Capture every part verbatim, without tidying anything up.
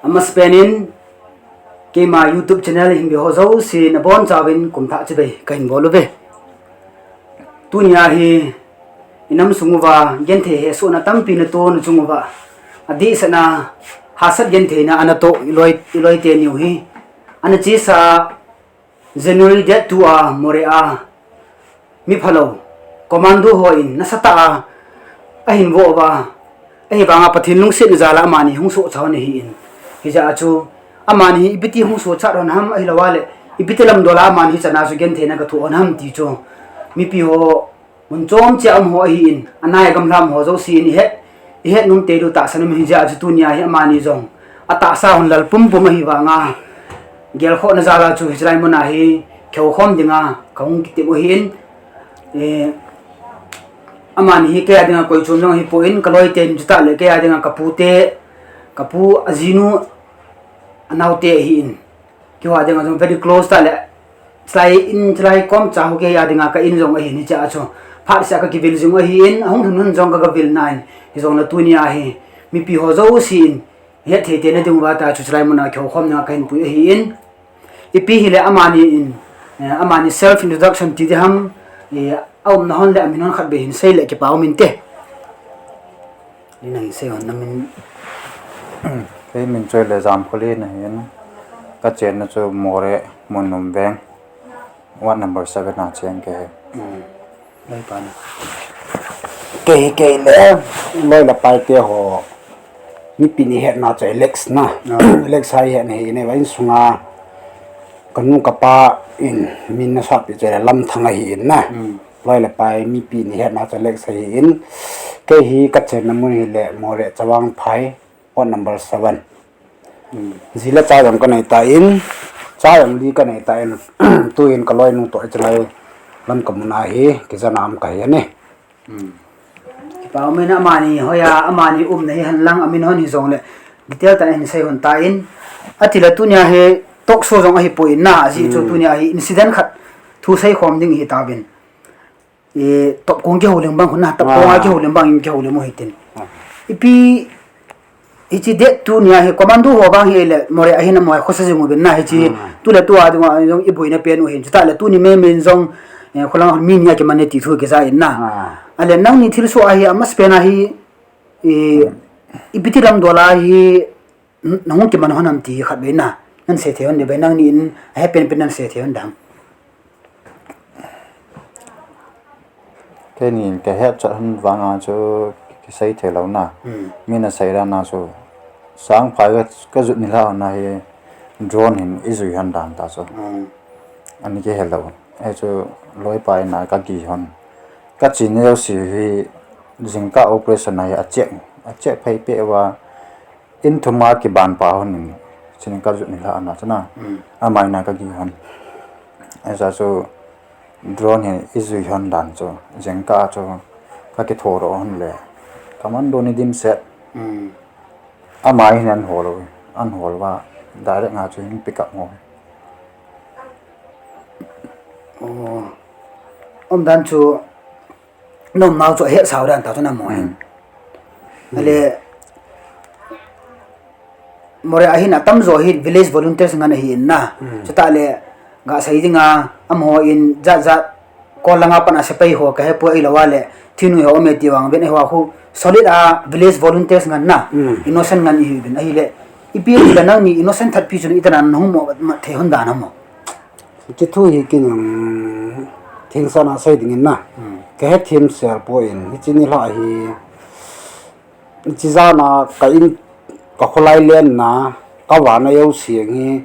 Amasapen in, keima YouTube channel hin ve ho jouse nabonchauvin kumthah chibai kahin bol uve. Tunia hi inam sung uva genthei hesohna tampi natoh nachung uva, adehset a hahsat gentheina a natoh iloi, iloi teni u hi, ana chesa January date two a Moreh a miphalou commando hon nasatah a ahin vo uva, ahivanga Pathen lungsetna jal a amani hung sohcha u ahin. Hijeh a chu amani hi ipiti hung sohcha u ham, ahilou leh ipiti lamdol a amani hi chana chu gentheina gathoh u ham ti chu mipi ho mun chom cheh a um ho ahin, anai gamla um ho jousen ihet, ihet nom tei diu tahsan um ahi. Hijeh a chu tunia hi amani jong atahsa hon lal pumpum ahivanga, gelkhohna jal a chu hichelai muna hi kihoukhom dinga kahung kitem u ahin, eh, amani hi kei a dinga koi chom jong ahipon, kaloi ten chutah le kei a dinga kapu te, kapu ajinu, anao te ahin. Keiho a dinga jong very close tah le, chulai in, chulai kom cha ho kei a dinga ka in jong ahin, hijeh a chu phatseh a kakivil jing u ahin, ahung lhun lhun jong ka, kavil nan, hijongle tunia hi mipi ho jousen hetthei tei na diuva ta chu chulai muna kihoukhom dinga kahin pui ahin. Ipi hile amani in, eh, amani self introduction ti ding ham, eh, aumna hon le amin hon khatvei hin sei le kipa um inte. Ni nang sei hon namin. Kei min chu Lemjam Khullen ahin, kachenna chu Moreh, Munum Veng, ward number seven a cheng kahi. Hmm. Loi pa na. Kei, kei le, loi le pai te ho, mipi in ihetna chu Alex na. Ah. Alex a ihetna hi, neiva insunga kanu kapa in min nasatpi chu le Lamthang ahin na. Hmm. Loi le pai mipi in ihetna chu Alex ahin. Kei hi kachenna mun hile Moreh Chavang Phai, ward number seven. Hmm. Ji le cha jong kanei tan, cha jong li kanei tan, tuin kaloinu toh hichelai lam kamuna hi kijana um kahi e. Hmm. Kipa um e, amani hoiya, amani umna hi henlang, amin hon hijongle detail tah in sei hon tan. Atile tunia hi talk show jong ahipoi na, ajeh chu, hmm, tunia hi incident khat thu seikhom ding hitauvin. Eh, topkong kihoulim bang khu na, topkong a, ah, kihoulim bang in kihoulim u hitin. Ah. Ipi, hiche date two nia hi commando ho vang hile Moreh a hin amoi khosa jing uvin na hiche. Ah. Tu le tu a dinga jong iboina pen u hin. Chutah le tuni meimei in jong, eh, kholang mi nia kiman e ti thu kija in na. Ah. Ale nangni thilsoh a hi amasapen a hi, eh, hmm, ipiti lamdol a hi, N-, nahung kiman hon ham ti khatvei na, nan sei thei hon diu ve, nangni in ahepen pen nan sei thei hon dam. Keini in kahetchet hon vanga chu kisei thei lou na. Hmm. Min asei dan a chu, Chavang Phai ka, kajot nilhah hon a hi drone hin ijui hon dan ta chu. Hmm. Ani kihe lou. Hichu loipa in a kagih hon. Kachena jouse hi jingkah operation a hi acheck, acheck phei peh uva, in thum a kiban pa hon in, chun kajot nilhah hon a chun a. Hmm. Ama in a kagih hon. Ajeh chu drone hi ijui hon dan chu, jingkah chu kakithodoh hon le, commando ni dimset. Hmm. Ama in an hol u, an hol uva, direct a chu hin pick up u. Oh. Umdan chu, na umnau chu ahetsau dan ta chu na mo hen. Hmm. Ale, Moreh a hin atamjo hi village volunteers ngen ahi in na. Hmm. Chutah le, gasei dinga, amaho in jat jat, kol langa pat a sepai ho kahepoi, ahilou le, thingnoi ho um e ti vang uvin, eiho khu solid a village volunteers ngen na. Hmm. Innocent ngen ihiuvin, ahile, ipi le nangni innocent thatpi chun itih a nahung mo mat thei hon dan ham mo. Hiche thu hi kei jong thingsan a sei ding in na. Hmm. Kahethem sel poi, hiche nilhah hi, hiche jan a ka in, ka kholai lenna, ka vahna jouse hi,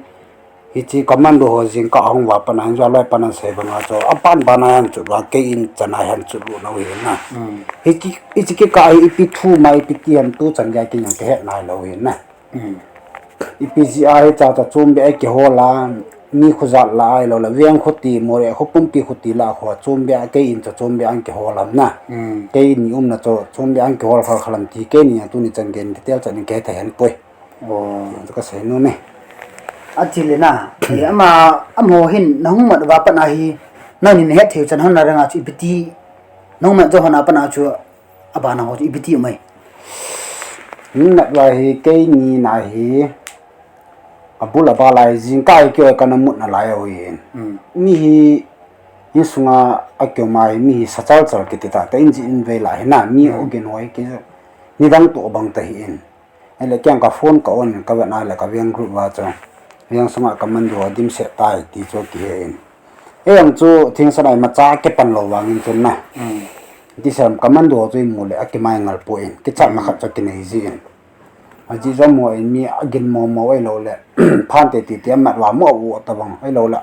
hiche commando ho jingkah ahung uva pat a hin jong aloipan asei banga chu, aban ban a hin chot uva, kei in chan a hin chot lut nau hi na. Hmm. Hiche, hiche kikah hi ipi thu ma ipi ti ham tuchan gei kei jong kahet nailou hi na. Hmm. Ipi jeh a hiche chu chombe a kihol a, mi khojat lah a ahilou le, veng khuti, Moreh khu pumpi khuti lah a khu chombe a, kei in chu chombe a kihol ham na. Hmm. Kei in umna chu chombe a kihol khel khel ham ti keini a tuni chan gei in detail chan in kahe thei hon poi. Oh. Chu kasei nom e. Atile na, eh, ama, amaho hin nahung mat uva pat a hi, nangni nahet thei u chan hon na rang a chu ipi ti, nahung mat jo hon a pat a chu, Abana ho chu ipi ti um ai? Min mat uva hi keini na hi, Abul abal a hi jingkah hi keiho kana mut nalai u ahin. Hmm. Mi hi insunga akium a hi mi hi sachal chal kiti tah tah in jin vei la hi na mi hmm ogin ho hi ki nidang toh bang tah ahin. Ahile kei jong ka phone ka on in ka vet na le ka veng group uva chu. Veng sunga commando dimset tai ti chu kihe in. Ei jong chu thingsan a imacha kipan lou vangin chun na. Hmm. Ti sam commando chu imu le akimai ngal poi in. Kichatna khat chu kinei ji in. Ajeh chu amaho in mi agin momo ahilou le. Phante titi amat uva mo u tabang ahilou le.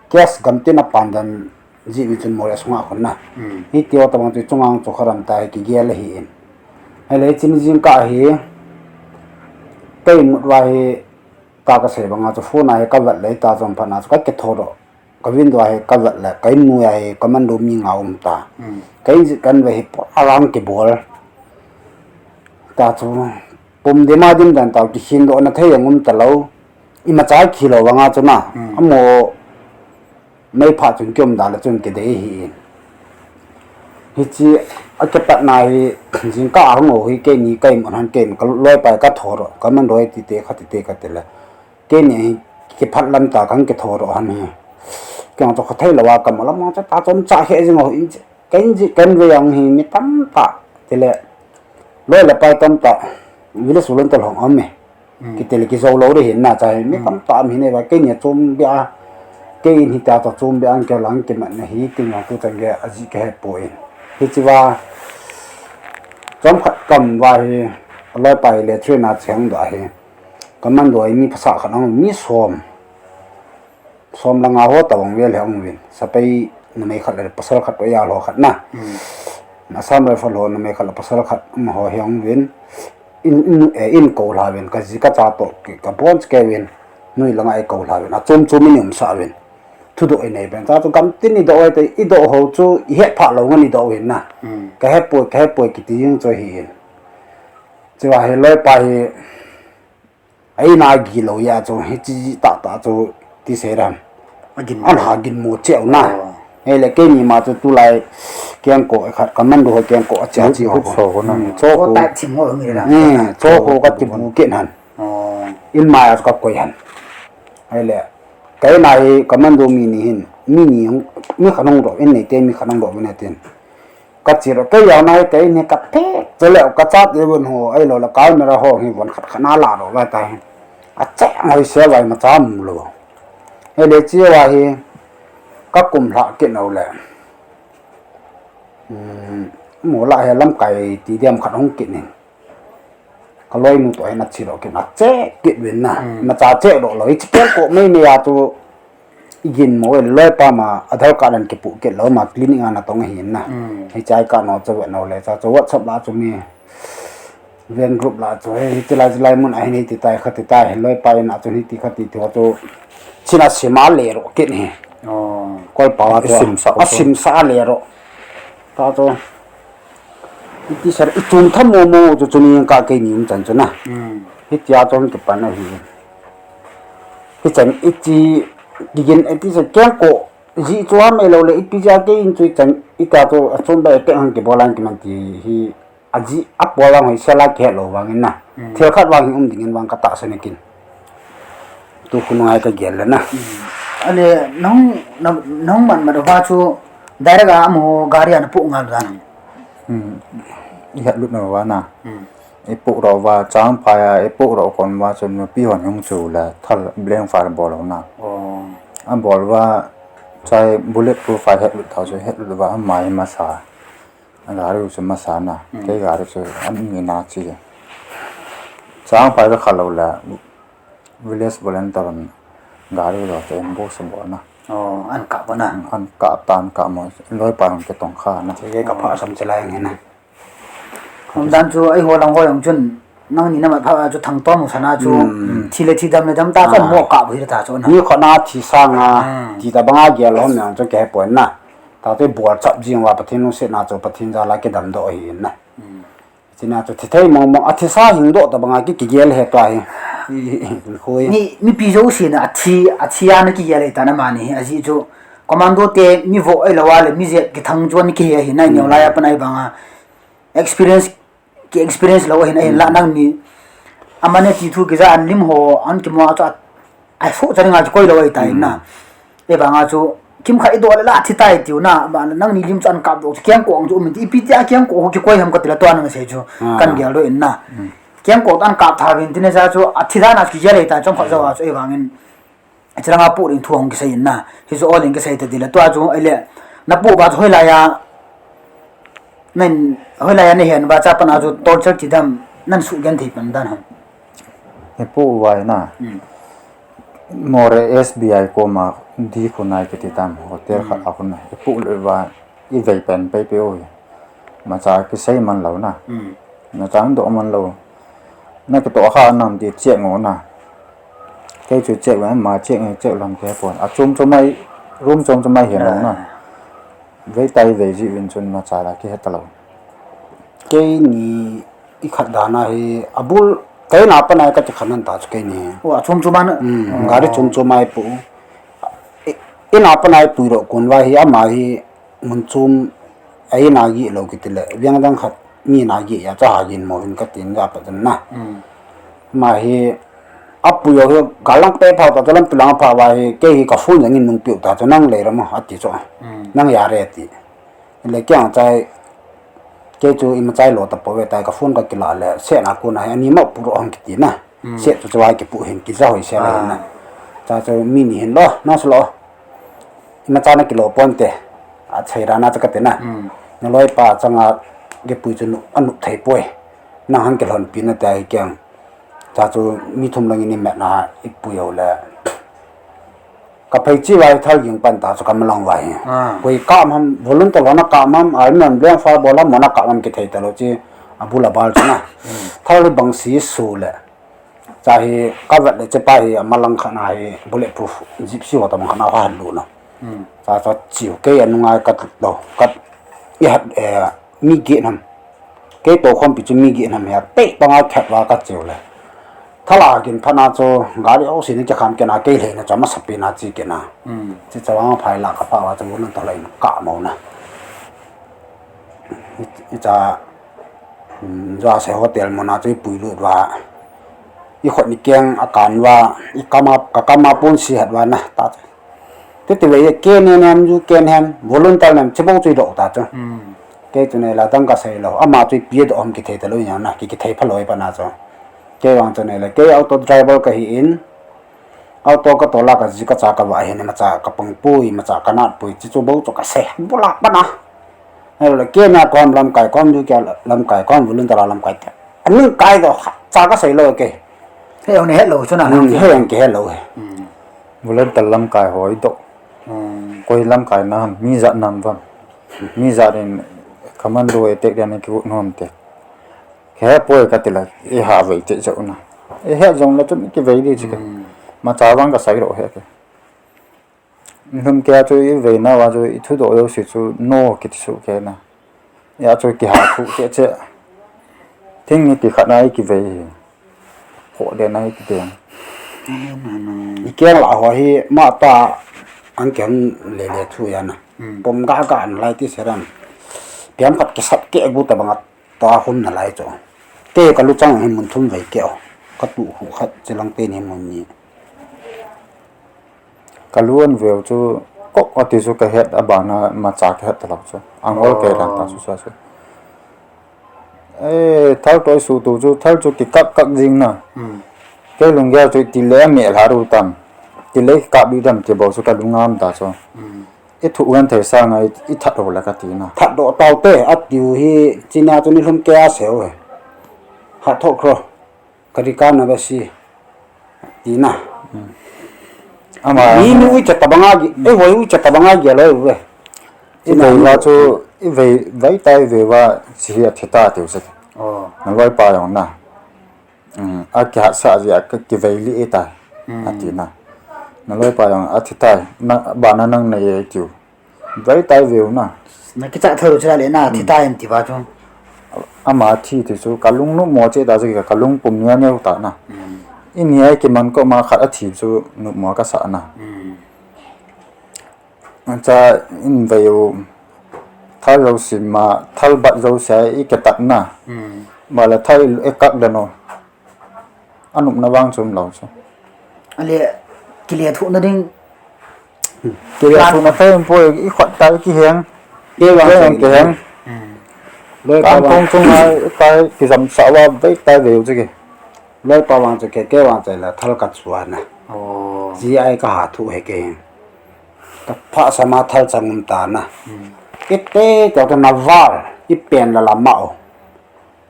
Case gamtin apan dan jeh in chun Moreh sunga khun na. Hmm. Hiti ho tabang chu chunga chu kharam ta hi kigel ahi in. Ahile chini jingkah hi, ka imut uva hi, ta kasei banga chu phone a hi ka vet le ta chom phat na chu ka kitho doh. Ka window a hi ka vet le, ka in noi a hi commando mi nga um ta. Hmm. Ka in jit kan ve hi pura rang kibol. Ta chu, pum dim a dim dan tau kikhin doh na thei jong um talou. Imacha kilou vanga chu na. Hmm. Amaho Meipha chun kium da le chun kidei ahi in. Hiche akipatna hi jingkah a hung u hi keini ka imut han keini ka loipa hi ka tho doh, ka man doh tite kha tite kati le. Keini hi kiphat lam ta kan kitho doh han hi. Kei jong chu khathei lou a ka mu lam a chu ta chomcha khe jing u in che. Ka in jit kan ve jong hi mi tamtah tile loi le pai tamtah village volunteer hung um e. Hmm. Kitile kijou lou ding hin na cha hi mi hmm tamtah um hin e va keini chom bia. Kei in hitia chu chom bia ang kei lang kimat na hi tin jong tu chan gei ajeh kahe poi. Hiche va chomkhat ka um uva hi loipa hi le train a cheng doh hi. Ka man doh hi mi pasal khat hung mi som. Som le nga ho tabang vel hi ahung uvin. Sepai numei khat le pasal khat toh ijat ho khat na. Hmm. Assam Rifle ho numei khat le pasal khat amaho hi ahung uvin. In, in, eh, in kou lha uvin. Ka ji ka cha toh, ki, ka bon che kei uvin. Noi langa eikou lha uvin. Achom chom in i umsah uvin. Thudoh inei pen. Cha chu gamtin i doh u te, i doh ho chu i het phah lou ngen i doh uvin na. Hmm. Ka het poi, ka het poi kiti jing chu ahi in. Chua hi loipa hi, Aina gilou a chu, hiche tahtah chu, ti sei ram. Agin. Ana ginmo cheh u na. Oh. Ahile keini ma chu tulai kengkoh khat, commando ho kengkoh a cheh a cheh ho. Hut so ho na. Hmm, so ho. Type thim ho ngi la. Hmm, so ho ka ti bu ken han. Oh. In mai a chu ka koi han. Ahile, keini hi commando mi ni hin, mi ni hung, mi khat hung doh in nei te, mi khat hung doh in nei tin. Ka che doh, kei jao nai, kei ni ka phe, chule ka chate von ho, ahilou le camera ho hi von khat khat na la doh vai tai. Acheng hoi se vai ma cha mu lou. Ahile che va hi, ka kum lha kit nau le. Hmm, mu la hi lamkai ti diam khat hung kit nin. Ka loinu toh hin ache doh kit na, che kit uvin na. Hmm. Ma cha che doh lou, hiche kengkoh mei mei a chu, i ginmo e, loipa ma Aadhaar card ana kipoh kit lou, ama clinic a natong ahi na. Hmm. Hiche a ka no chu vet nau le, cha chu WhatsApp la chu mi, ven group la chu, he, hiti lai, hiti lai mun a hin hiti tai, khati tai, he, loipa in a chu hiti khati ti ho chu, china sima le ro kit hi. Oh. Kolpa wa chu, asimsa u chu. Asimsa le ro. Ta chu. Iti sar, i chun tham mo mo chu chuni ka keini um chan chu na. Hmm. Hitia chun kipan ahi. Hichan iti, digin iti sar kengkoh, ji chu ham ahilou le, ipi ja kei in chu hichan, ita chu achun ba ete hang kibol ang kiman ti hi, aji, apol vang hoi sela kihet lou vang in na. Hmm. Thil khat vang hi um ding in vang ka tahsan e kin. Tu khun ngai ka gel le na. Hmm. Ale nang, nang, nang man ma do ba chu direct a amaho gari a na pu ngal dan. Hmm. I het lut na va na. Hmm. I pu ro va chang pha ya, i pu ro kon va chun nupi hon hung chu la thal blank fire bol na. Oh. A bol va chai bullet proof a het lut ta chu het lut va mai ma sa. A gari u chu masa na, hmm, kei gari chu an ngi na chi. Chang pai ka kha lou la, village volunteer in gari u chu ambush bol na. Oh, an kap na. An kap tan kap mo, loipa hung kitong kha na. Kei ka pha sam chelai nge na. Hom dan chu, eiho lang ho jong chun, Nangni na mat pha chu thangtom u sana chu, hmm, thi le thi dam le dam ta chu, ah, mo kap u hi ta chu na. Mi khona thi sanga, hmm, ti ta banga gel hom jong chu kei pon na. Ta chu bol chap jing uva Pathen lungsetna chu Pathen jal a kidam doh ahi na. Hmm. Chuna chu thi thei mong mong, athi sa hing doh ta banga ki, kigel he tua hi. Khoi. Ni, mipi jouse na athi, athi a na kigel he ta na mani hi, ajeh chu commando te mi vo ahilou le mi jet kithang chu ana kihe ahi na, neo lai a pan ahi banga. Experience ki experience lou ahin, ahin la nangni. Amani ti thu kija an lim ho, an kimo a chu a, Ai, so chani nga chu koi lo ai tai na. E ba nga chu, kim khat i do le la thi tai tiu na, ba nang ni lim chu an kap do chu, kiang kong chu um ti, ipi ti a kiang kong kikoi ham ka ti la tua nang sei chu, kan gel do in na. Kiang kong an kap tha vin ti ne sa chu, a thi da na chu ki gel ai tai chom khat zo a chu, e bangin. Chilanga pu ring thu hong kisei in na. Hi chu all in kisei ta ti la tua chu, ai le, na pu ba chu hoi la ya, Nan, hoilai a nahin vacha pana chu torture ti dam nan sugen thei pan dan ham. Ipu vai na. More S B I koma di khunai kiti tam hotel khat a khun na. Ipu le va i vei pen pei pei oi. Macha kisei man lo na. Macha do man lo. Na kitoh kha nam ti check ngo na. Kei chu check ve ma check nge check lam ke pon. A chom chom mai room chom chom mai hin lo na. Vei tai vei ji vin chun macha la kihe ta lo. Keini i khat dan a hi abul keina pana ka ti khan an ta chu keini. O, a chom chom ana. Gari chom chom mai pu. I, ina pana i pui ro kun va hi ama hi mun chom ai na gi lo kiti le. Viang dang khat mi na gi ya cha ha gin mo vin ka tin ja pa jan na. Ma hi a pui yo hi galang pe pha ta lam pilang pha va hi kei hi ka phone jang in nung piu ta chu nang lei ra ma a ti chu. Nang ya re ti. Le kyang chai, kei chu ima chai lo ta po ve tai ka phone ka kila le, se na ko na he, ani ma pu ro hong kiti na. Se chu chu ai ki pu hin ki za hoi se la na. Cha chu mi ni hin lo, na su lo. Ima cha na kilo pon te. A chai ra na cha ka te na. Na loi pa changa ki pu chu nu, anu thei poi. Na hang ki lon pi na te ai kyang. Cha chu mi thum lang ini met na i pu yo le. Ka phei chi vai thal ging pan ta chu ka malang vai. Koi kam ham, volunteer hona kam ham, army ham, leng fa bola mona kam ham ki thei ta lo chi, abul abal chu na. Thal hi bang si su le. Cha hi ka vet le che pa hi a malang khat na hi bulletproof gypsy ho ta bang khat na ha lu na. Cha cha chiu kei anunga ka lo, ka i hat, eh, mi gi nam. Kei to khom pi chu mi gi nam ya, pe panga khat va ka chiu le. Thala gin phana chu gari o si ni ka kham kena kei le na cha ma sa pi na chi kena. Chi cha wa phai la ka pa wa chu na ta lai ka mo na. I, i cha, mm, ja se hotel mo na chu i pui lut va. I khot ni keng a kan va, i kama, ka kama pun si hat va na ta. Titi ve ye ken hem, ju ken hem, volunteer nem, chibo chu i do ta chu. Kei chu nei la tang ka sei lo, ama chu i pi do hom ki thei ta lo ina na, ki, ki thei pha loi pa na chu. Kei vang chu nei la, kei auto driver ka hi in, auto ka to la ka ji ka cha ka va hi ni ma cha ka pang pui, ma cha ka nat pui, chi chu bo chu ka sei, bu la pa na. Hello, kei na kom lam kai, kom ju kei lam kai, kom volunteer lam kai te. Ani kai do, cha ka sei lo kei. He, hung he lo, chu na, hung he, hung he lo he. Volunteer lamkai hoi doh. Koi lamkai nam, mi jat nam vam. Mi jat in commando attack dia na ki nom te. Khe poi ka ti la, i ha vei che che una. I he jong la chun ki vei di chi ke. Ma cha vang ka sai ro he ke. Lhum kei a chu i veina uva chu i thudoh jouse chu no kiti suh kei na. Hia chu kiha thu cheh cheh. Thing ni ti khat na i kivei hi. Khoh den a i kideng. I keng lah ho hi mata an kihon lele thu ya na. Pom ga ga an lai ti seram. Piam khat kisat keh gu tabang a. Tua hun nalai chu. Kei ka luchang hi mun thum vei keu. Ka tuh hu khat chilang pen hi mun ni. Ka lu an veu chu kok ati chu ka het a bana macha ka het talou chu. Angol kei lang ta chu sa chu. Eh, thal toi su tu chu, thal chu kikak kak jing na. Kei lunggel chu tile a meh lha ru tam. Tile kikap di tam ti bou chu ka lungam ta chu. I thuh uhen thei sanga i, i that ho la ka tina. That doh tau te, a tiu hi, china chu ni lhum kei a seu he. Hat thoh kro. Ka ri ka na ba si. Tina. Ama ni ni ui cha tabanga gi, e voi ui cha tabanga gi lo ve. I vei va chu, i vei, vei tai vei va, si hi a thi ta tiu se. Oh. Na loi pa yong na. A kihat sa ji a ka kivei li e ta. A ti na. Na loi pa yong a thi tai. Na, ba na nang na ye tiu. Vei tai veu na. Na kicha thau chila le na thi tai em ti ba chu. Ama thi ti chu ka lung nu mo che ta chu ka lung pum nia neu ta na. I ni ai ki man ko ma khat a thi chu nu mo ka sa na. Cha in vei u thal lo sim ma thal bat zo se i ke tat na. Ma la thal e kak da no. Anupna vang chu um lo chu. Ale, kile thuhna ding. Kile thuhna thei poi, i khot tai kiheng. Kei vang kiheng. Loi pa vang. Kong chung ai tai kijamsah uva vei tai veu chu ke. Loi pa vang chu ke, kei vang chai la thal ka chuan a. Ji ai ka ha thu he ke. Ka pha sama thal chang um ta na. I te te to na var, i pen la la ma o.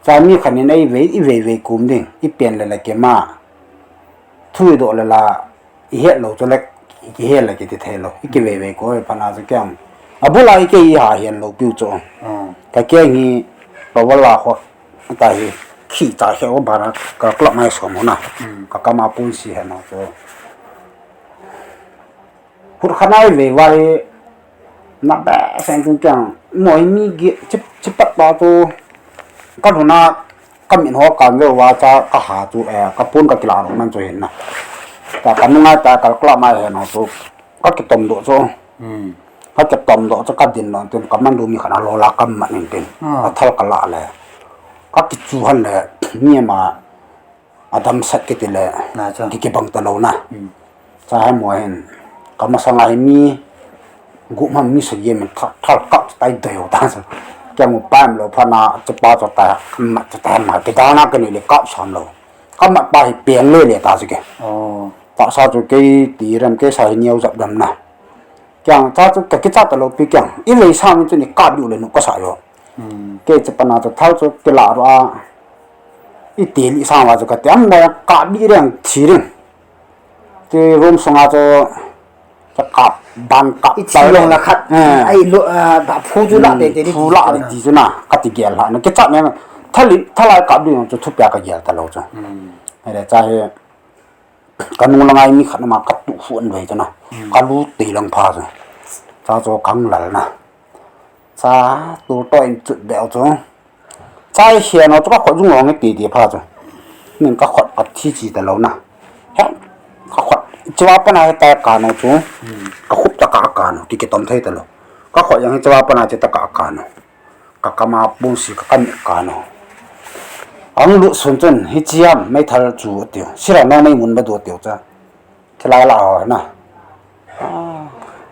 Cha mi khan in ei vei, i vei vei kum ding, i pen le la ke ma. Thui do le la, i het lo chu le, i ki het le ki ti thei lo, i ki vei vei ko, i pana chu kiang. A bula i ke i ha hian lo piu chu. Ka ke ngi, pa wala ho, ta hi, khi cha he o bara, ka klak mai som ho na. Ka kama pun si he na chu. Hut khanai ve vai na ba sang tung kiang mo mi gi chip chip pat pa tu ka luna ka min ho kan ve wa cha ka ha tu e ka pun ka kila lo man chu hin na. Ta ka nunga ta kal kla mai he no tu ka ki tom do chu. Ka ki tom do chu ka din lo tin ka man du mi khana lo la ka man in tin. A thal ka la le. Ka ki chu han le mi ma Adam sat kiti le, kiki bang ta lo na. Cha ha mo hin, ka masanga hi mi, gu ma mi sa ye min thal, thal kap tai doi ho ta sa. Kya mo pam lo pha na, cha pa cha ta, ma cha ta ma, ki da na ka ni le kap sam lo. Ka ma pa hi peng le le ta sa ke. Ta sa chu ke ti ram ke sa hi niau zap dam na. Kyang cha chu ka kicha ta lo pi kyang. I lei sa min chu ni kap diu le nu ka sa yo. Ke cha pa na cha thal chu ke la ro a. I te li sang wa chu ka te am da ka bi reng thi reng. Te room sunga chu ka ka ban ka i chi long la khat. Ai lo ba phu chu la te te ni phu la ti chu na ka ti gel ha na ke cha ne thali thalai ka bi chu thu pya ka gel ta lo chu. Ai le cha he ka nu la ngai mi khat ma ka tu hu an ve chu na. Ka lu te lang pha chu. Cha chu kang lal na. Cha tu to in chut be chu. Chai hian chu ka khut jung long ti ti pha chu. Min ka khut ka thi chi ta lo na. He ka khut chiwa pana he ta ka no chu. Ka khup ta ka ka no ki ki tom thei ta lo. Ka khut yang chiwa pana chi ta ka ka no. Ka kama pun si ka kan ka no. Ang lu sun chun hi chiam mai thal chu tiu. Sira no mai mun ba do tiu cha. Thilai la ho na.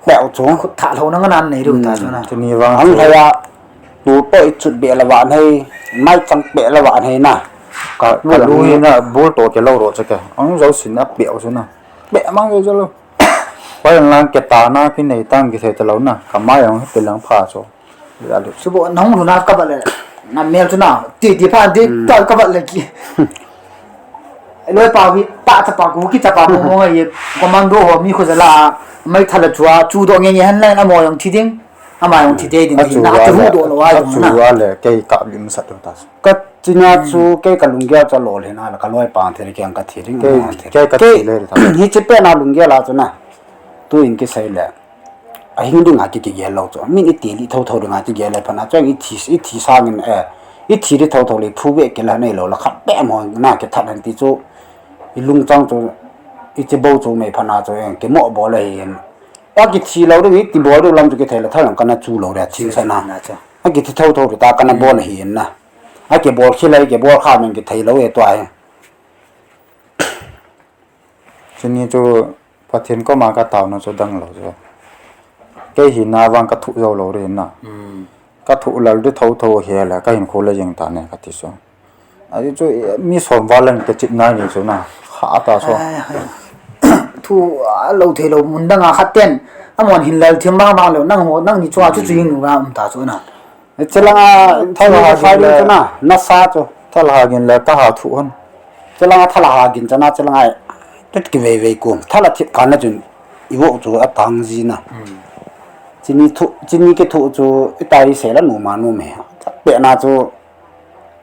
Peh u chu. Khut tha lo na nga nan nei ru ta chu na. Tuni vang ang chu. Lhaya tu to i chut be la va nei, mai chang pe la va nei na. Ka lu na bul to ke lo ro cha ke. Ang zo sin na pe u chu na. Pe mang zo zo lo. Pai lang ke ta na ki nei tang ki thei ta lo na. Ka mai ang pe lang pha chu. Subo nong luna ka ba le na mel chu na ti ti pha ti ta ka ba le ki. Loi pa hi pa cha pa ku ki cha pa mo mo ye commando ho mi khu za la mai thala chua chu do nge nge han lai na mo yong thi ding ama yong thi te ding na chu do lo wa yong na. Chu wa le kei ka lim sa tu ta. Ka china chu kei ka lunggel cha lo le na la ka loi pa the le kei ka thi ding. Kei ka thi le ta. Hi che pe na lunggel la chu na. Tu in ki sai le. A hing ding a ki kigel lo chu. Min i ti li tho tho ding a kigel le phana chuan i thi i thi sangin eh i thi li tho tho le phu ve ke la nei lo la khat pe mo na ke that han ti chu i lungchang chu i che bo chu mai phana chu eh ke mo bo le hin. A ki thi lo ding i ti bo ding lam chu ke thei la thalang kana chu lo le thing sa na. A ki thi tho tho ta kana bo le hin na. A ke bol khi lai ke bol kha min ke thei lo e to ai. Chuni chu Pathen koma ka tauna chu dang lo chu. Kei hi na vang ka thuh zo lo ri na. Ka thuh lal di tho tho hi la ka hin khu la jing ta ne ka ti chu. A chu mi som va lang ka chit nai ni chu na. Kha ta chu. Thu a lo thei lo mun dang a khat ten. Amon hin lal thim bang bang lo nang ho nang ni chu a chu chu hin nu ga um ta chu na. Chelanga thalha gin le na sa chu. Thalha gin le ka ha thu hon. Chelanga thalha gin chana chelanga tet ki vei vei kum. Thala thip kana chun i wo chu a tang ji na. Chini thu chini ke thu chu i tai se la nu ma nu me. Pe na chu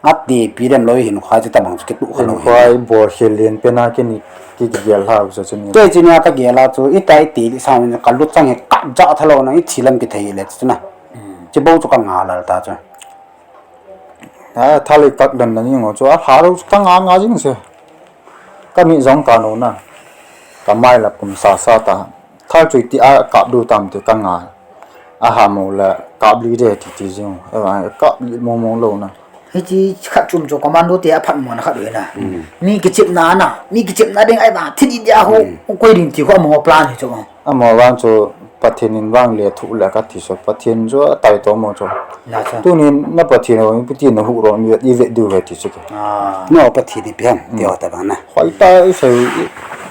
a ti pi dem lo hin khoi chu ta bang chu ke tu kha lo. Khoi bo khel len pe na ke ni ki ki gel ha chu chini. Ke chini a ka gel a chu i tai ti li sa min ka lu chang he ka ja tha lo na i thilam ki thei le chu na. Chi bo chu ka nga lal ta chu. A thali kak dan dan ngo chu a thalo chu ka nga nga jing se. Ka mi jong ka no na. Ka mai la kum sa sa ta. Thal chu ti a kap du tam ti ka nga. A ha mo la kap li de ti ti jing. E wa kap li mo mo lo na. Hichi khat chom chu commando te aphat mona khat u hina. Mi kichepna na, mi kichepna ding ahi ba, thi di dia ho, koi ding ti ho amaho plan hi chu. Amaho vang chu Pathen in vang le thu le ka ti chu, Pathen chu atai to mo chu. Na chu. Tunin na Pathen ho, ipi ti na hu ro mi i ve diu ve ti chu ke. Ah. No Pathen ipi ham, ti ho ta bang na. Hoi ta i sei,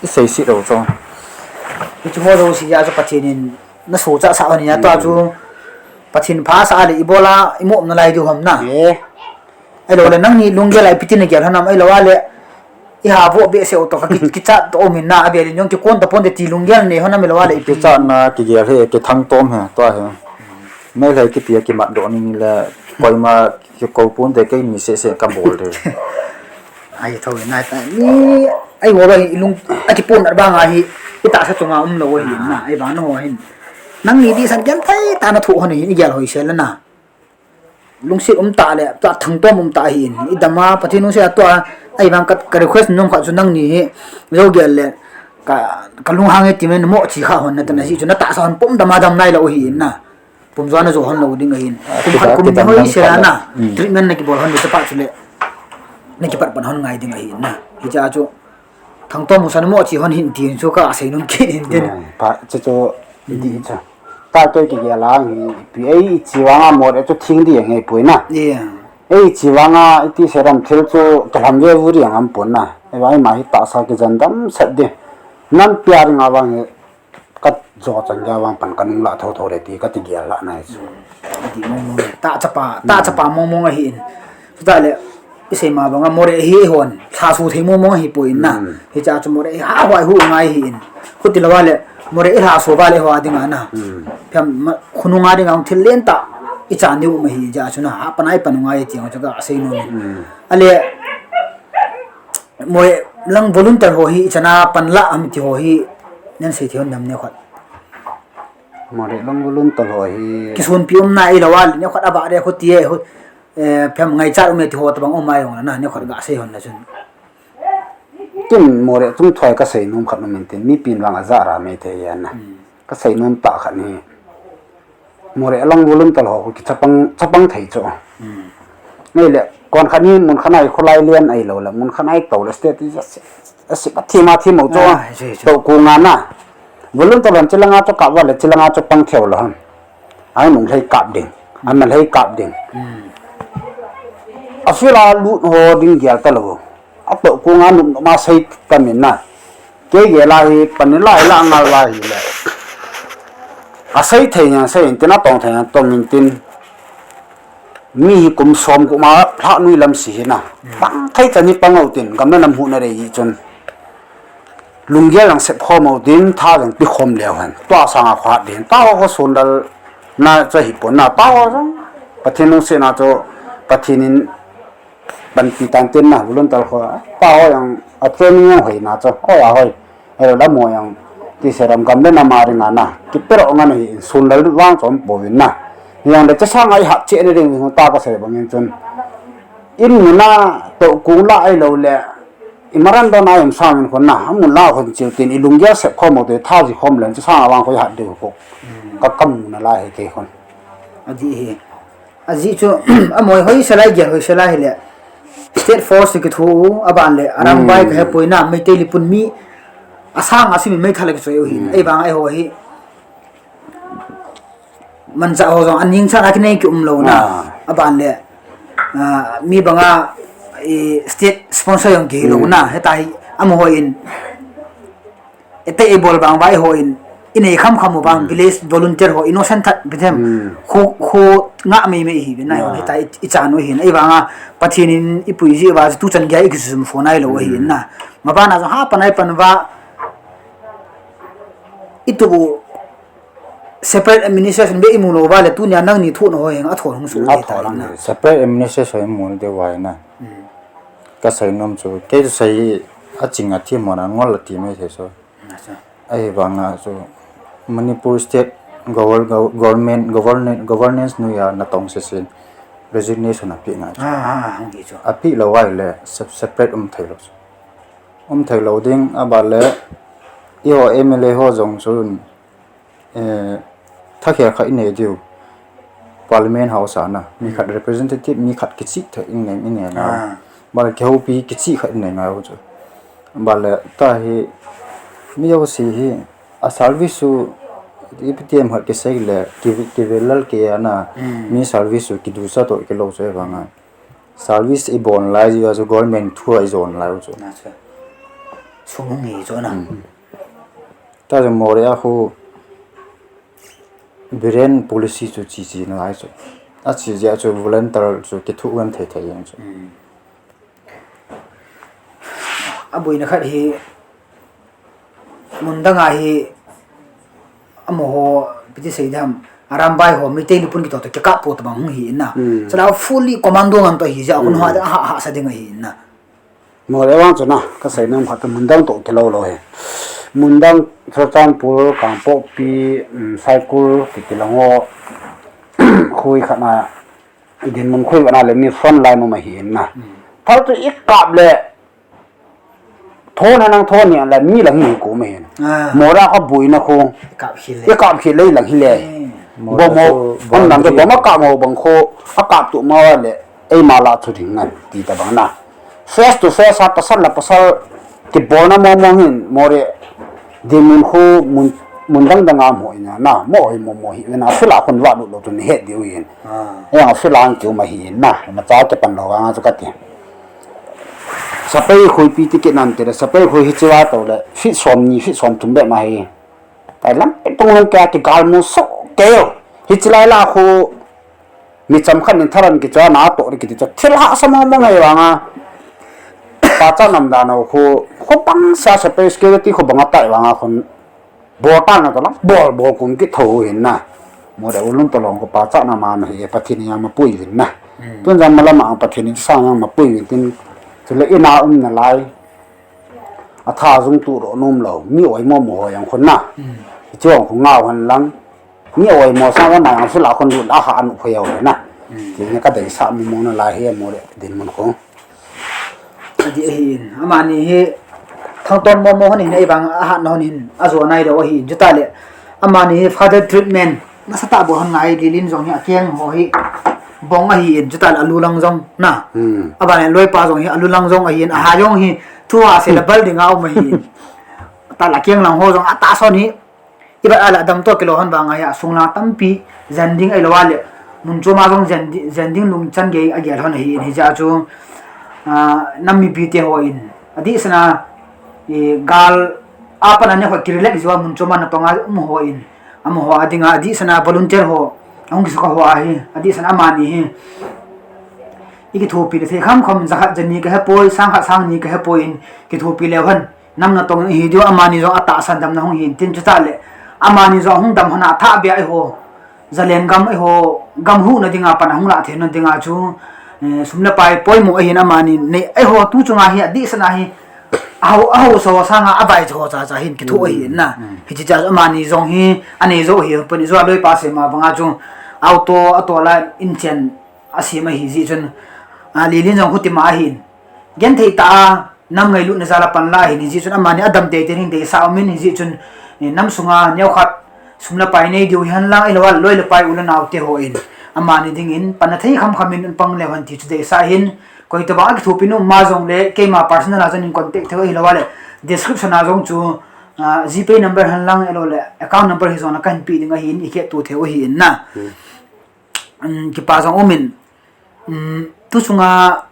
i sei si ro chu. Hichi ho ro si ya chu Pathen in na so cha sa ni ya to chu. Pathen pha sa le i bola i mom na lai diu ham na. Eh. Ahilou le nangni lunggel a ipi ti na gel hon am, ahilou le i ha vo be se u to ka ki, kichat to um in na, avel in jong kikon ta pon te ti lunggel nei hon am, ahilou le ipi. Kichat na kigel hi kithang tom hi to hi. Meilhei kiti a kimat doh ni le koima kikou pon te kei ni se se ka bol de. Ai tho na ta ni ai ho ba hi lung a kipon na ba nga hi i tahsa chunga um lou hi na, ai ba na ho hin. Nangni di san gel thei ta na thu hon hi i gel hoi se le na. Lungset um ta le, ta thangtom um ta hi in. I dam a, Pathen lungset a tua, ahivang ka, ka request nom kha chu nangni hi, jo gel le, ka, ka lunghang e ti men mo chi kha hon na ta na si chu na tahsa hon pum dam a dam nai lou hi in na. Pum jo na jo hon lou ding ahi in. Kum khat kum ni hoi se la na. Treatment na kibol hon ni chapa chu le. Na kipat pan hon ngai ding ahi in na. Hicha chu. Thangtom mu san mo chi hon hin tin chu ka sei nom kit in tin. Pa chu chu di chu. Ta kei kigel a hi pi ei chi vang a Moreh chu thing di ngai pui na. Ei chi vang a iti seram thil chu kalam ve vu ri ang am pon na. Ei vang ma hi tahsa kijen dam sat di. Nampi a ring a vang hi ka jo chan ja vang pan ka nung la tho tho le ti ka ti gel la nai chu. Ati mong mong le. Ta chapa, ta chapa mong mong ahi in. Chuta le, i sei ma banga Moreh hi hon, lhasu thei mong mong ahi poi in na. Hicha chu Moreh hi ha huai hu ngai hi in. Khuti lou a le, Moreh i lhasu va le ho a ding a na. Phiam ma, khunung a ding a hung thil len ta, i chan diu um ahi ja chu na, ha panai panu ngai ti ang chu ka sei nom in. Ale, Moreh lang volunteer ho hi, i chana pan la am ti ho hi, nen sei thei hon nam ne khat. Moreh lang volunteer ho hi. Kisunpi um na i lou a, ne khat a ba re khuti e, khu, eh, phiam ngaichat um e ti ho tabang um ai ong na, ne khat ga sei hon na chun. Kin Moreh chung thoi ka sei nom khat nom in tin, mi pin vang a ja ra mai thei ya na. Ka sei nom ta khat ni. Moreh lang volunteer ho khu kichapang, chapang thei chu. Nei le, kon khat ni mun khat nai khulai lian ai lou le, mun khat nai to le state is a si, a si, a thim a thim mo chu. Ah, chu, chu. To ku nga na. Volunteer hon chilanga chu kap va le, chilanga chu pang theu lo ham. Ai nung lhei kap ding, ama lhei kap ding. A field a lut ho ding gel ta lou. A to ku nga num num a sei ta min na. Kei gel a hi pan ni lai la ngal va hi le. A sei thei nyan sei in tin, a tong thei nyan tong in tin. Mi hi kum som kum a lha nui lam si hi na. Pang thei ta ni pang o tin, gam na nam hu na rei hi chun. Lunggel lang sep khom o tin, tha lang pi khom leu hen. Tua sang a khat din. Ta ho sun dal na cha hi pon na. Ta ho sang. Pathen lungset na chu, Pathen in panpi tan tin na, volunteer ho. Ta ho yang a training yang hoi na chu. Hoi a hoi. Hello, la mo yang ti se ram gam le nam a ring a na. Ki pero nga na hi sun dal vang chom po vin na. Yang le cha sang a i hat che ne ring ta ka se bang in chun. In mu na to ku la ai lo le. I maran don a um sang in khon na. Amun la khon chiu tin i lunggel sep khom o te tha ji khom len cha sang a vang khoi hat de ko. Ka kam na la he ke khon. A ji he. Ajeh chu, amoi hoi se lai, gel hoi se lai hile. State Force kithu, aban le, Arambai kahe poi na, Meitei lipun mi, asang a simi meithal a kichoi u hi, ei bang ei ho hi. Mancha ho jong, aning cha a kinei ki um lou na, aban le, ah, mi banga, i, state sponsor jong ki lou na, heta hi, amaho in, Ete i bol bang vai ho in, i nei kham kham u bang, village volunteer ho, innocent that, bithem, khu, khu nga mei mei hi, bin nai ho, hita i, i chan u hin, i bang a, Pathen in i pui ji va, tu chan gya i kisum fo nai lo hi na. Ma ba na jong ha pa nai pan va, i tu bu, separate administration be i mu lo va le, tu nia nang ni thu na ho heng, a thon hung su le ta na. Separate administration i mu de vai na. Ka seinom chu, kei chu sei a ching a thi mo na ngol a ti mai thei chu. Ahivang a chu Manipur state government, government, governance nuia natong sesen resignation a pi ngai chu. A pi lo vai le separate um thei lo chu. Um thei lo ding a ba le i ho M L A ho jong chun Eh, thakhel kha i nei diu. Parliament House a na, mi khat representative, mi khat kichih thei in ngai, in ngai ngai. Ah. Bale kihoupi kichih khat in ngai ngai u chu. Bale ta hi, mi jouse hi, a service chu, ipi ti ham khat kisei le, ki, kivel lal kei a na, mi service chu kiducha toh kilou chu e vang a. Service i bon lai jeh a chu government thu a i jon lai u chu. Na chu. Sum hung hi chu na. Ta chu Moreh a khu Biren policy chu chi chi nalai chu. A chi jeh a chu volunteer chu kithoh ngen thei thei jeng chu. A boina khat hi mun dang a hi amaho piti sei dam Arambai ho Meitei lupun kitoh toh kikap pou tabang hung hi in na. Chala fully commando ngam toh hi jeh a kun ho a ha ha sa ding ahi in na. Moreh vang chu na, ka sei nom khat chu mun dang toh kilou lou hi. Mun dang Churachandpur, Kangpokpi, um, Saikul, kiti lang ho, khu khat na, dinmun khu vang a le mi front line um ahi in na. Thal chu i kap le, thon hanang thon hi le, mi lang hi kum ahi in. Ah. Moreh a ka boina khu, Kap hi le. i kap hi le lang hi le. Hmm. Bom ho, Moreh chu hon nang chu boundary. Bom a kap mo bang khu, a kap tu ma le, eima lah chu ding ngan, ti tabang na. Face to face a pasal le pasal kibolna mong mong hin, Moreh dinmun khu mun, mun dang dang a mo in na, mo hoi mo mo hi, na, field a khun va lut lou chu ni het diu hin. Ah. Yang field a ang kiu ma hi na, na cha kipan lou vang a chu kati. Sepai khu ipi ti kit nam ti le, Sepai khu hiche va toh le, feet som ni, feet som thum bep ma hi. Tai lampi tung lung kei a kigal mu soh kei u. Hiche lai la khu mi chomkhat in tharan kichoi na toh ri kiti chu thil hahsa mong mong ahi vang a. Pachat nam dan u khu, khu pang sia sepai security khu bang a tai vang a khun. Bol tah na toh lang, bol bol kum kitho u hin na. Moreh u lum toh long khu pachat na ma na hi, Pathen in jong mapui u hin na. Hmm. Tun jong malam a Pathen in sang jong mapui u hin tin. Chule in a um nalai. A tha jung tu ro nom lou, mi oimo mo ho jong khun na. Hmm. Hiche jong khu ngau hen lang. Mi oimo sang ma jong field a khun lut a ha an u khu jong na. Hmm. Ti ni ka deisah mong mong nalai hi Moreh dinmun khu. Adi ahi in. Amani hi thangton mo mo hon in, ei vang a hatna hon in, a jo nai lou ahi in. Chuta le, amani hi further treatment nasatah bol hon ngai, Lilin jong hi akeng ho hi bong ahi in, chuta le alu lang jong na. Hmm. Abang le loipa jong hi alu lang jong ahi in, aha jong hi thu a se le bal ding a um ahi in. Ta le akeng lang ho jong atahsan hi, i bat a le adam toh kilou hon vang a hi asung lang tampi jen ding ahilou a le, mun chom a jong jen di-, jen ding lungchan gei agel hon ahi in, hijeh a chu, ah, nam mipi te ho in, adeh sena, i gal a pat a ne ho ki relax jiu a mun chom a napang a um ho in, amaho a dinga, adeh sena volunteer ho, ahung kisukha ho a hi, adeh sena amani hi. I kithopi le thei kham kham, jakhat jani ka hepoi, sangkhat sangni ka hepoi in, kithopi leu hen. Nam natong in ihi diu, amani jong atahsan damna hung hin tin chuta le. Amani jong hung dam hon a thah beh a eiho. Zalen gam eiho, gam huhna dinga pan a hung lah theina dinga chu, eh, sum le pai poimo ahin amani nei eiho tu chunga hi adeh sena hi. Aho, aho so sanga avai cho cha cha hin kitho ahi na. Mm, mm. Hiche cha amani jong hi, anei jo hi, pani jo a loipa sema banga chu. Auto, auto la in chen asem ahi jeh chun. A, Lilin jong khutima ahin. Genthei tah a, nam ngailutna jal a pan la ahin, hijeh chun amani adam teitei in deisah umin, hijeh chun, eh, nam sunga neokhat sum le pai nei diu hihen lang, ahilou a loi le pai u le nao te ho in, amani dingin, panna thei kham kham in pang leu hen ti chu deisah ahin, koi tobang a kithopi nom ma jong le, keima personal a jong in contact thei u ahilou a le, description a jong chu, ah, GPay number hihen lang, ahilou le, account number hi jong na kahin pe ding ahin, i kihet to thei u ahin na. Hmm. Um, kipa jong umin, um, tu chunga,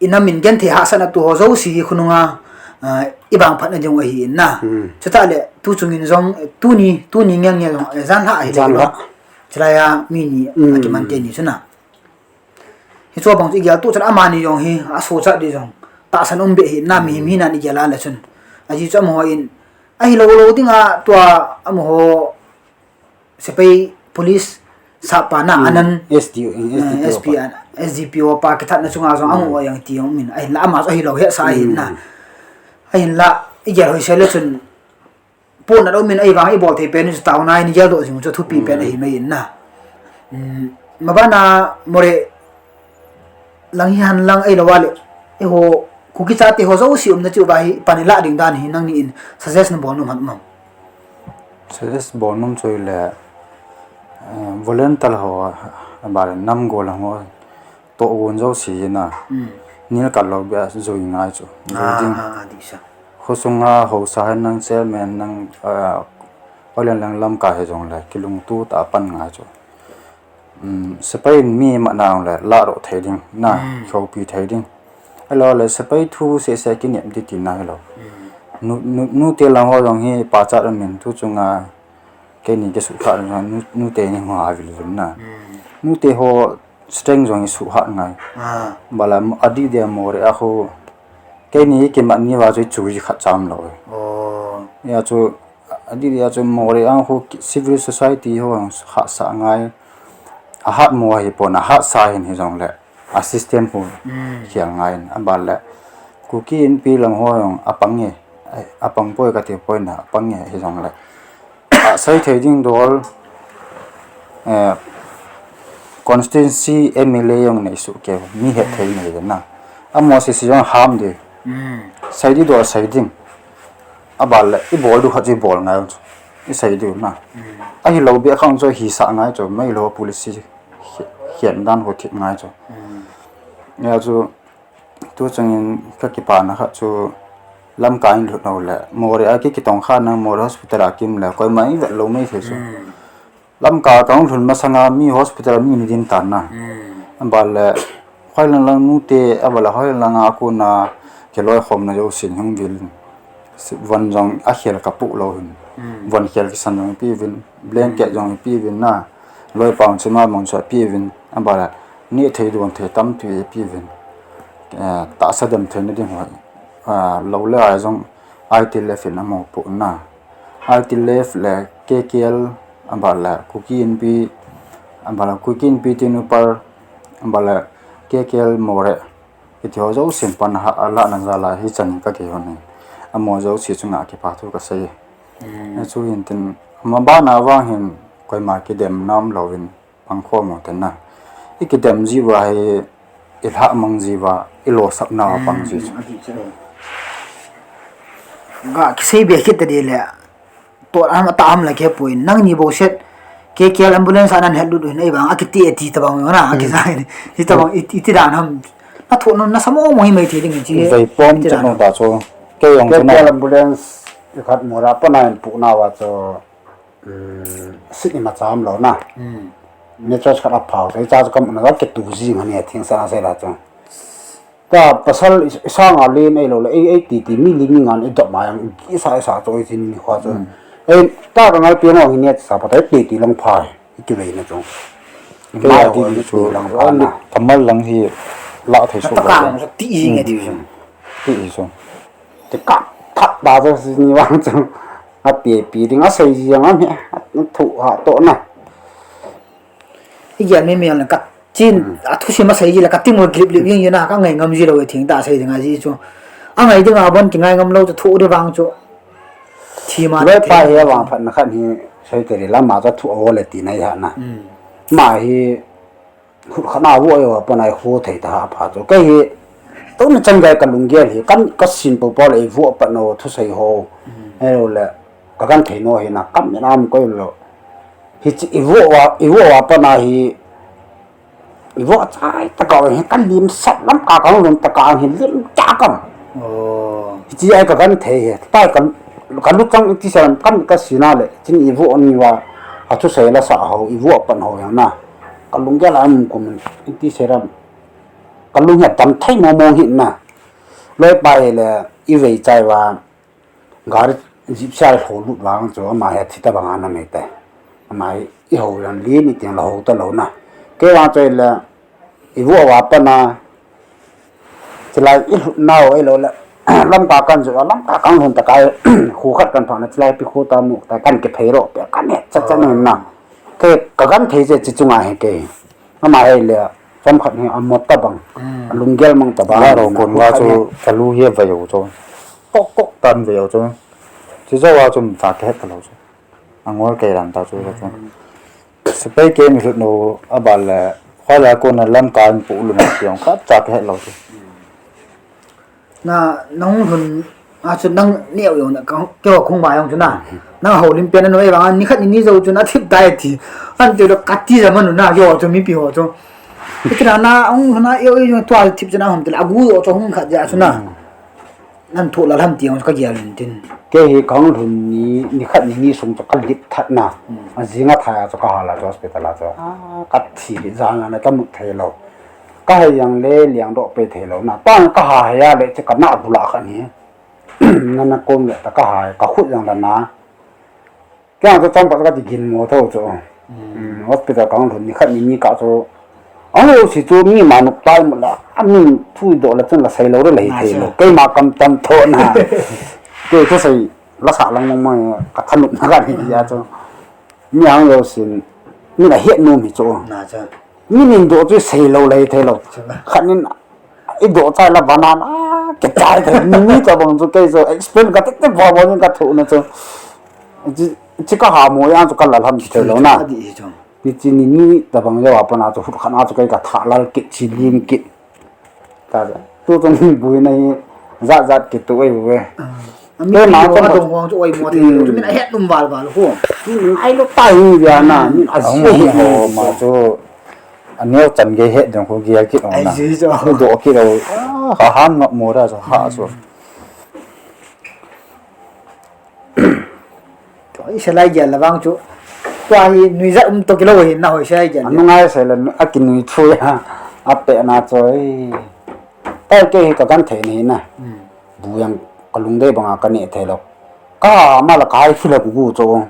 i nam in genthei hahsatna tu ho jouse hi khonunga, ah, i vangphatna ding u ahi in na. Hmm. Chutah le, tu chungin jong, tuni, tuni ngel ngel jong, eh, janhi ahi le. Janhi. Chulai a mi ni, hmm, akiman teni chu na. Hichu bang chu i gel tu chun amani jong hi, asochat di jong. Tahsan um beh hi na mi, hmm, mi nan i gel a le chun. Ajeh chu amaho in, ahilou lou dinga tua amaho sepai police sap pa na, hmm, anan, SDO, eh, SDPO SP pa. An, SDPO pa kithatna chunga jong, hmm, amu jeng ti jong min. Ahinla ama chu ahilou hesa ahin na. Hmm. Ahinla, i gel hoi se le chun, pon na lo min ahivang i bol thei pen chu taona in gel doh jing chu thupi pen, hmm, ahi mai in na. Hmm, mabana Moreh lang hihen lang ahilou a le, eiho, Kuki chate ho jouse umna chu va hi, pan i lah ding dan hi nangni in suggest na bol nom ham? Suggest bol nom chu le, Eh, volunteer ho, abale nam gollhang ho, tohgon jouse hi na. Hmm. Nil kal lou beh a jui ngai chu. Jui ding. Ah, ah, ah, dihsa. Khosunga haosa hi nang chairman nang, ah, hoilang lang lamkai hijongle, kilungtoh tah a pan ngai chu. Um, sepai in mi matna jongle, ladoh thei ding, na, hmm, khopi thei ding. Ahilou le, sepai thu sese kinep ding tina hilou. Hmm. Nu, nu, nute lang ho jong hi pachat amin tu chunga, keini kisuhkhah nu, nute ni ho avil vin na. Hmm. Nute ho strength jong hi suhhat ngai. Ah. Bala adih dia Moreh a ho. Keini kimat ni uva chu churi khat cham lou. Oh. Hia chu, adih dia chu Moreh a ho civil society ho hahsa ngai. Ahatmo ahipon, ahatsa hin hijongle. A system ho, hmm, khel ngai in, abale. Kuki Inpi lang ho jong apang e, apang poi kati poi na, apang e hijongle. Asei thei ding dol, eh, constituency M L A jong nei suh keu, mi het thei nei na. Amo sese jong ham ding. Hmm. Sei ding dol sei ding. Abale, ibol diu khat chu ibol ngai u chu. Isei diu na. Hmm. Ahilou beh khang chu hisah ngai chu, meilhou policy. Khe-, khen dan ho thip ngai chu. Hmm. Hia chu, tu chungin kakipana khat chu lamkai in lhut lou le. Moreh a ki, kitongkha nang Moreh hospital a kim le, koima ivet lou mei thei chu. Hmm. Lamkai kahung lhun masanga mi hospital a mi ni din tan na. Hmm. Abale, hoilang lang nute, abale hoilang lang a kona kiloikhomna jousen hung vil. Si-, von jong akhel kapoh lou hin. Hmm. Von khel kisan jong ipi uvin, blanket, hmm, jong ipi uvin na. Loipa chima mong chu api uvin, abale, neh thei don thei tamtah ipi uvin. Eh, tahsa dem theina ding ho. Ah, lou le ai jong I T L F in amopoh na. I T L F le K K L, abale, Kuki Inpi, abale, Kuki Inpi Tengnoupal, abale, K K L Moreh. Kiti ho jousen pan ha, alahna jal a hichan in kakihon in. Amo jouse chunga kipa thu kasei. Hmm. Achu hin tin, ama bana vang hin, koima kidemna umlouvin, pangkhom u tin na. Ikidem jiuva hi, ilhahmang jiuva, ilosapna uva pang ji chu. Hmm, adih chu. Ga kisei be kit ta ding le. Toh am, atah am la kipui. Nangni bou set. K K L ambulance a nahet lut u hin eivang akiti ati tabang u na. Hmm. Akisei. Hitabang iti, iti dan ham. Nathoh nom, nasa mong mong hi mai thei ding chi. Veipom iti dan chu ham. Nong ta chu. Kei jong chu na. K K L ambulance ikhat Moreh a pat a eipuina uva chu. Um, sit imacha umlou na. Hmm. Mattress khat aphau. Hiche chu kamu na kitu jing ani thing sa sei la chu. Ta pasal i, isanga len ahilou le, ei, ei titi mi li mi ngan idop ma jong, igisa, isa chu, ichin ni kho chu. Hmm. Ei, ta kangalpi ngong hi neh sa pa ta, titi lang pha, ikivei na chu. Kei a ti chu, lang pha na. Kamal lang hi, la thei su. Ta ka, ti hi nge ti chu. Hmm. Ti hi chu. Ti ka, tha, ta chu si ni vang chu. Ati pi ding asei ji jong am he, thu ha to na. Igel mi mi le ka chin, hmm, athusim asei ji le ka timul glip glip jing jing a ka ngai ngam ji lou e thing ta sei ding a ji chu. Angai ding a bon kingai ngam lou chu thu ding vang chu. Thi ma loipa hi vang phat na khan hi sei te ri lama ka thu o le ti nai ha na. Hmm. Ma hi khut khat na vo yo pa nai kho thei ta ha pha chu. Kei hi to na chan gai ka lunggel hi kan ka sin po po le vo pa no thu sei ho. Hmm. Hello le ka kan thei no hi na kam na am koi lo. Hichi ivo wa, ivo wa pa na hi, ivo chai ta ka hi ka lim sat lam ka ka lum ta ka hi lim cha kam. Oh. Hichi ai ka kan thei he. Tai ka, ka lu chang iti sa lam kan ka sina le. Chin ivo ni wa, a thu sei la sa ho, ivo pan ho yang na. Ka lunggel a um kum iti sei lam. Ka lung ya tam thei mo mo hi na. Loipa hi le, ivei chai wa. Gari jeep sia ho lut vang chu ama hi thi ta bang ana mei te. Ama hi i ho lam li ni tiang la ho ta lo na. Kei vang chu le i vo va pa na. Chilai i lut nau ei lo le. Lamka kan chu lamka kan hun ta kai khu khat kan phang na chilai pi khu ta mu ta kan ke phei ro pe kan he cha cha na na. Kei ka kan thei che chi chunga he kei. Ama hi le, chomkhat hi amot tabang, hmm, alunggel mang tabang. Laro kon va chu, kalu hi vei u chu. Kok kok tan vei u chu. Chi jo va chu cha kahet talou chu. Angol kei ran ta chu chu. Hmm. Sepai kei mi hlut nu, abal le, khoi la kon lam ka in pu lu na tiang, ka cha kahet lou chu. Na, nahung lhun, A chu nang neo jong na, ka, keiho khung ma jong chu na. Nang houlim pen a nu ei vang, ni khat ni ni jou chu na thip tai ti. An ti lo ka ti ja manu na, jo chu mipi ho chu. Iti na na, ong na eo eo tua thip chu na hom ti la, agu jo chu hung khat ja chu na. Nan thu la lam ti jong chu ka gial in tin. Kei hi ka hung lhun ni, ni khat ni ni sung chu ka lip that na. A jinga thai a chu ka hal a chu hospital a chu. A, ka thi li jang na ka mut thei lo. Ka hai jang le liang doh pe thei lo na. Tang ka ha hai a le chu ka na bu la kha ni. Nana kom le ta ka hai, ka khut jang la na. Kei ang chu chomkhat ka ti gin mo tho chu. Hospital ka hung lhun ni khat ni ni kah chu. Ang lo si chu mi ma nuk tai mu la. A min thu doh la chun la sei lo re la hi thei lo. Kei ma kam tam tho na. Kei chu sei la sa lang mong mong ka thanop na ka ni ya chu. Mi ang lo sin. Mi la het nom hi chu. Na cha. Mi nin doh chu sei lo la hi thei lo. Khat nin i doh chai la banana, a, ke chai thei, ni ni ta bang chu kei chu, explain ka tek tek bo bo ka thu na chu. Chi, chi ka ha mo ya chu ka la lam thei lo na. Adi hi chu. Ni chi ni ni ta bang ya pa na chu, hut khan a chu kei ka tha lal kit, chi lim kit. Ta chu, tu chu bu na hi, zat zat kit tu ei bu e. Ami ma chu dong hong chu oi mo thei lo, chu min a het num val val ho. Ai lo ta hi ya na, min a si ho ma chu. Aneo chan gei het ding khu gial kit ong na. Ai, ji jo. Khu do kit lo. Ka ham ngap mo da jo ha so. Oi, salai gial la bang chu. Tua hi nui jat um to kilo hi na hoi sai gial. Anu ngai sai la a ki nui thu ya. A pe na choi. Tai ke hi ka kan thei ni na. Bu yang ka lung dei banga ka ne thei lo. Ka ma la ka hai phi la ku gu cho.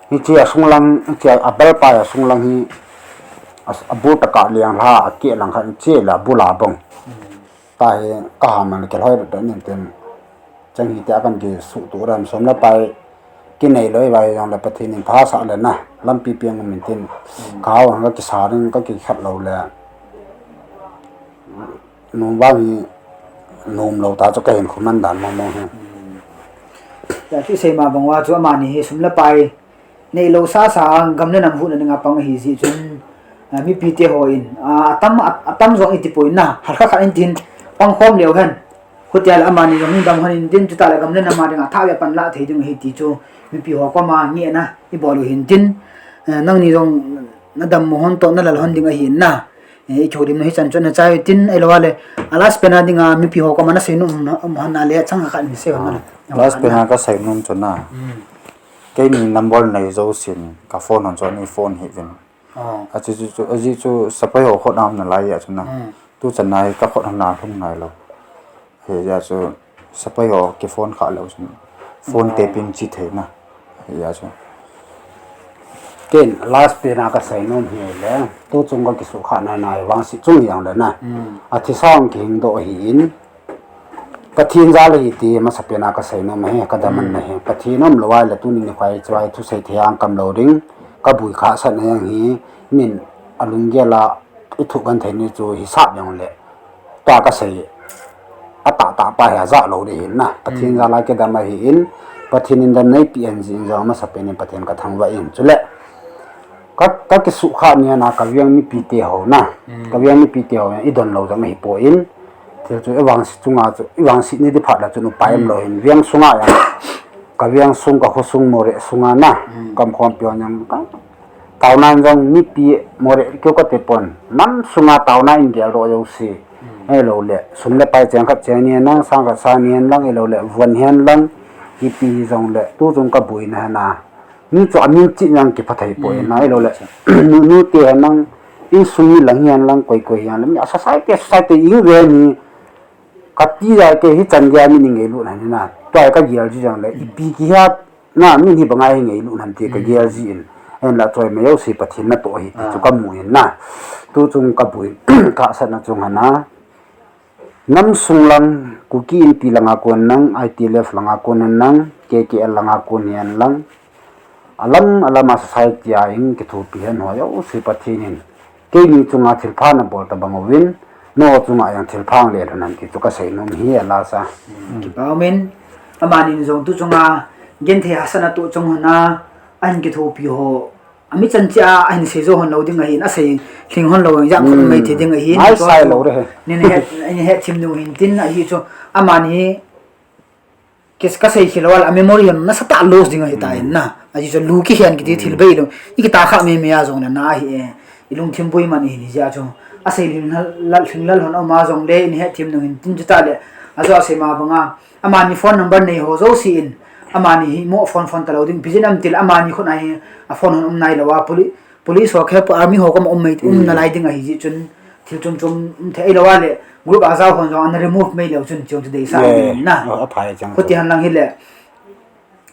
Ni chi a sung lang, ni chi a bel pa a sung lang hi a, a bu ta ka liang la, a ke lang khan chi la bu la bong. Ta hi ka ha man ke lhoi da nin tin. Chang hi te a kan ki su tu ram som la pai. Ki nei loi vai jong la Pathen in pha sa le na. Lampi piang min tin. Ka ha ka ki sa ring ka ki khat lo le. Nom vang hi nom lo ta chu ka hin khu man dan mong mong hi. Ya, chu sei ma bang uva chu amani hi sum le pai nei lo sa sa a gam le nam huhna dinga pang ahi jeh chun, a, mipi te ho in, a, atam, a, atam jong iti poi na, har kha khat in tin pang khom leu hen. Khutia le amani jong hin dam hon in tin, chuta le gam le nam a dinga tha ve pan la thei ding ahi ti chu mipi ho koma ngehna i bol u hin tin, eh, nangni jong na dam mo hon to na lal hon ding ahi na. Eh, i tholim na hi chan chun na chai tin, ahilou le, a last pen a dinga mipi ho koma na seinom um, um, hon na le, chang khat ni sei hon na le. Ah, last pen a ka seinom chu na. Hmm. Keini number nei jo sin, ka phone hon chu ani phone hi vin. Ah. A chu, chu, chu, a ji chu, sapai ho khut a um na lai a chu na. Hmm. Tu chan nai, ka khut hon na lhung nai lou. Hijeh a chu, sapai ho ki phone kha leu chun. Phone te pin chi thei na. Hijeh a chu. Ken last pen a ka seinom hi le. Tu chung ka kisuhkhah nai nai vangset chung jong le na. Hmm. A thisa hung kihing doh ahin. Pathen jal ahi ti masapen a ka seinom ahi, ka daman ahi. Pathen um lou a le tuni nikho a hiche thusei thei a hung kam lou ding. Ka bui khah sah na jong hi. Min a lunggel a i thuh kan thei ni chu hisap jong le. Tua ka sei, a tahtah pa hi a jah lou ding ahin na. Pathen jal a kidam ahin, Pathen in damna eipeh hen jeh in jong masapen in Pathen ka thangvah in. Chule, ka, ka kisuhkhah ni a na ka veng mipi te ho na. Mm. Ka veng mipi te ho i don lou jong ahipoi. Thil chu i vangset chunga chu, i vangset ni di phat la chun upai um lou hin. Veng sunga jong, ka veng sung, ka khosung Moreh sunga na. Mm. Ka umkhompi ho jong, ka Taona in jong mipi Moreh keu kati pon. Nam sunga taona in gel doh jouse. Hmm. Ahilou le, sum le pai cheng khat cheng ni hen lang, sang khat sang ni hen lang, ahilou le, vuan hen lang, ipi hi jong le, tu chung ka buina hi na. Mi chu amin chih jong kipha thei poi na, ahilou le, nu, nu te hen lang, insung mi lang hi hen lang, koi koi hi hen lang, mi a society, society in ve ni, Kati jeh a kei hichan gei a min i ngailut ham na. Tua ka gel ji jong le, ipi kihet na min hi banga hi ngailut ham ti ka gel ji in. Ahinla choi mai jouse Pathen natoh ahi ti chu ka mu in na. Tu chung ka bui, ka sah na chung hi na. Nam sung lang, Kuki Inpi langa kon lang, I T L F langa kon lang, K K L langa kon hihen lang. Alam, alam a society a hung kithopi hen ho jouse Pathen in keini chunga thilpha nabol tabang uvin, nangho chunga jong thilpha hung le lhon hen ti chu ka seinom hi a lasa. Kipa umin, amani jong tu chunga genthei hahsatna toh chung hon a, ahin kithopi ho, ami chan cheh a ahin sei jou hon lou ding ahin, asei lhing hon lou jong jam khut mai thei ding ahin, ngai sai lou re he. Nin het, nin het thim nu hin tin ahi chu, amani Kis-, kasei khel lou a le, a memory hon nasatah loss ding ahi ta in na. Ajeh chu lu kihen kiti thil bei lou. I kitah kha meme a jong le na ahi e. I lungthim boi man i hi jeh a chu. Asei lhing lal, lhing lal hon um a jong le, i hethem nung in tin chu ta le. Ajo asei ma banga. Amani phone number nei ho jouse in. Amani hi mo phone phone ta lou ding. Ipi jeh ham ti le amani khut a hi a phone hon um nai lou a. Poli-, Police ho khe, army ho koma um mai, um nalai ding ahi jeh chun, thil chom chom um thei lou a le, group a jao hon jong ana remove mai leu chun, chun chu deisah in na. Khuti hen lang hi le,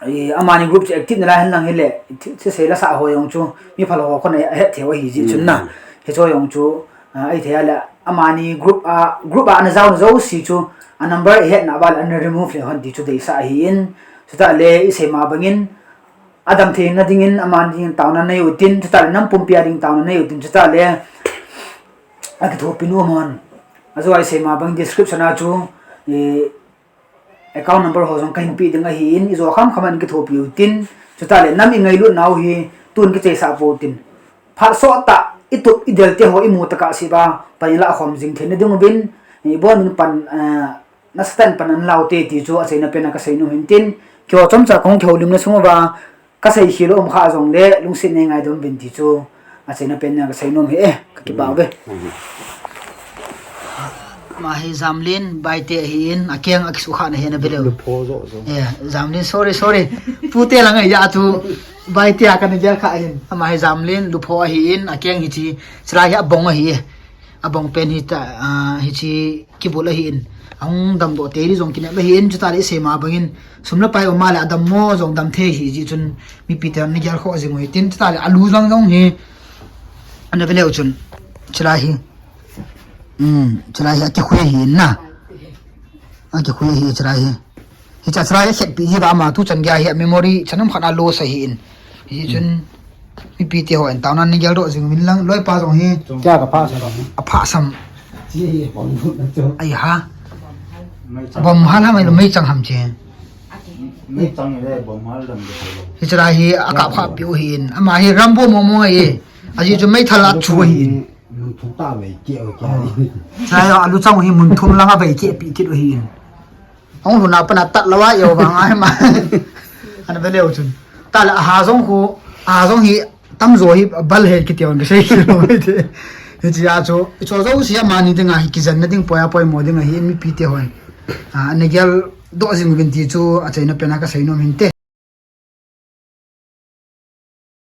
eh, amani group chu active nalai hen lang hi le, thi-, thil sei la sah ho jong chu, mi phal ho khun a het thei u ahi jeh chun na. Hicho jong chu, ah, ahi thei a le, amani group a, group a ana jao na jouse chu, a number i hetna uva le, ana remove le hon ti chu deisah ahi in, chuta le, i sei ma bangin, Adam theina dingin, aman dingin taona nei utin, chuta le nam pumpi a ding taona nei utin, chuta le akithopi nom hon. Ajo a isei ma bang description a chu, eh, account number ho jong kahin pe ding ahin, ijo kham kham in kithopi utin, chuta le nam ingailut nau hi, tun kicheisah pou tin. Phat sot tah, itup idel te ho imu tah a seiba, pan ilah khom jing theina ding uvin, ibon min pan, eh, Nasatah in pan ana lau te ti chu achaina pen a kasei nom hin tin, keiho chomcha kahung kihoulimna sung uva, kasei khel lou um kha jong le, lungset nei ngaidam uvin ti chu, achaina pen a kasei nom hi e, kakipah uve. Ama hi Jamlin, Baite ahin, akeng akisukhah na hi ana ve leu. Lupho jo jo. Eh, Jamlin, sorry, sorry. Pute lang ahi a chu, Baite a kana gel kha ahin. Ama hi Jamlin, Lupho ahin, akeng hichi, chulai hi abong ahi e. Abong pen hi ta, ah, hichi kibol ahin. Ahung damdoh tei di jong kinep ahin, chuta le isei ma bangin. Sum le pai um a le adam mo jong dam thei hi jeh chun mipi te ana gel khoh jing u hitin, chuta le alu jong jong hi. Ana ve leu chun. Chulai hi. Um, chulai hi akikhui hi na. Akikhui hi chulai hi. Hiche a chulai a khetpi hi ba ama tu chan gei hi a memory chan um khat a loss ahin. Hichun mipi te ho in taona nei geldoh jing uvin lang, loipa jong hi. Kya ka pha sa ba? A pha sam. Chi hi bom na chu. Ai ha. Bom hal ham, mei chang ham chi. Mei chang le bom hal dam de. Hiche a hi a kap kha piu hin. Ama hi Rambo momo hi. Ajeh chu meithal a chu hin. Mun thum ta vei ke o kya. Chulai a lu chang hi mun thum lang a vei ke pi kit u hin. Ahung lhun a pat a tat lou a, eo vang a hi ma. Ana ve leu chun. Tale aha jong khu, aha jong hi tamjo hi bal he kiti hon kisei khel lou hi te. Hiche a chu, i cho jouse amani ding a hi kijenna ding poi a poimo ding ahi mipi te hon. A, ana geldoh jing uvin ti chu achaina pen a kasei nom hin te.